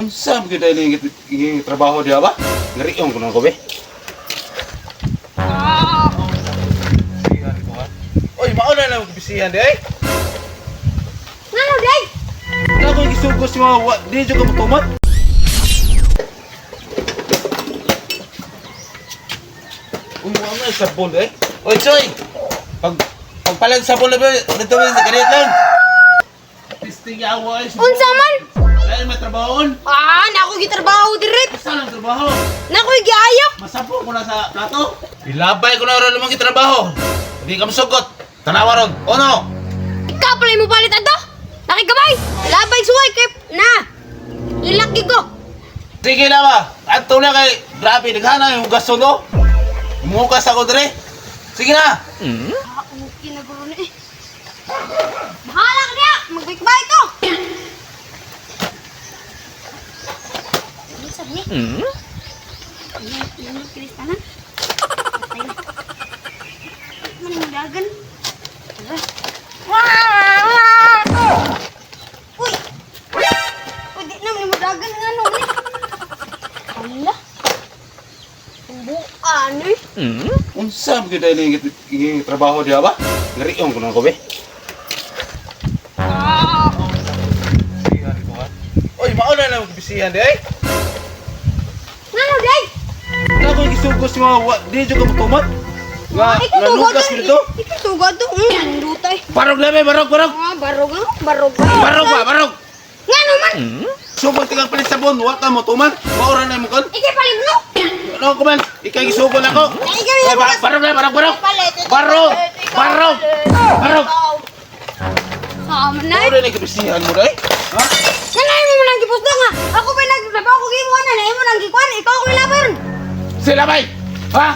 Unsa man gyud ni trabaho diha ba? Ngariong ko nang ko be. Bisihan ko ha. Oy, mao na lang bisihan di ay. Ngano day? Na ko gisugos mo wa di jud ka motumat. Uy, wa man sabon eh. Oy, Choy. Pag pagpalit sabon na ba dito sa kanit lang. Pisting yawa ay. Unsa man? Ay, may trabahoon. Ah, nako gitrabaho direct. Saan ang trabaho? Nako giayo. Masapo ko na sa plato. Ilabay ko na ron lumang trabaho. Hindi ka masugot. Tanawa ron. Ono. Ikaw pala mo palit ato. Nakigabay. Labay suway kay na. Ilaki ko. Sige na ba? Ato na kay grabe naghana yung gaso no. Umukas ako dire. Sige na. Ah, okay na guro ni. Eh. Bahala ka niya. Magbikbay ko. Ano sabi niya? Ano kristanan? Patay na. Ano yung dagan? Uy! Uy, di naman mo dagan nga no. Ni. Ala. Bukan eh. Unsa man gyud ni trabaho diha ba? Ngariong ko na ko be. Bisihan ko ha. Oy, mao na lang bisihan di ay. Ngano day? Na ko gisugos mo wa di jud ka motumat. Nga Ikaw nga tugod lugas dito. Ikaw tugod to. Dutay. Barog na be, barog, barog. Ah, barog ah, barog. Barog ba, barog. Ngano man? Sugod tigang palit sabon, wa ka motuman. Mao ra na imong kon. Ikay palit no. Ano ko man? Ikay gisugod ako. Ikaw Ay, barog na, barog, barog. Barog! Barog! Barog! Sama na. Mao ra na gibisihan mo dai. Ha? Nanay mo nang gipusdo nga. Ako pa nagtrabaho ko gimo na, imo nang gikuan, ikaw ako ilaban. Sila bay. Ha?